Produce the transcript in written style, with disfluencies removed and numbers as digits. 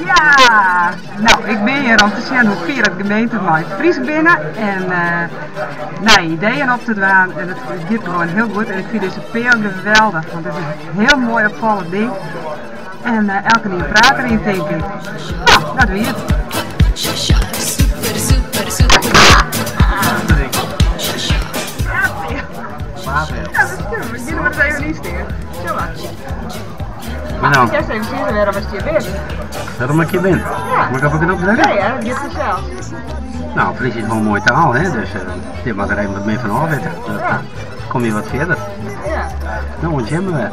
Ja, no ik bin hjir om te sjen hoe fier it gemeenten mei it Frysk binne en nije ideeën op te dwaan en it giet gewoan hiel goed en ik fyn dizze peal geweldich want it is in hiel moai opfallend ding en elkenien praat deryn tink ik. No, dat wie it. Ja, dat stimmt. Ik gean der mar ris even yn stean. Sjoch mar. Nou. Kinst even sizze wêrom ast hjir bist? Wêrom ik hjir bin? Ja. Moat ik op de knop drukke? Nee hear, dat giet fansels. Nou, Frysk is wol in moaie taal, hè, dus je moatte der even wat mear fan ôf witte. Dan Ja. komme je wat fierder. Ja. No, oant sjen wer.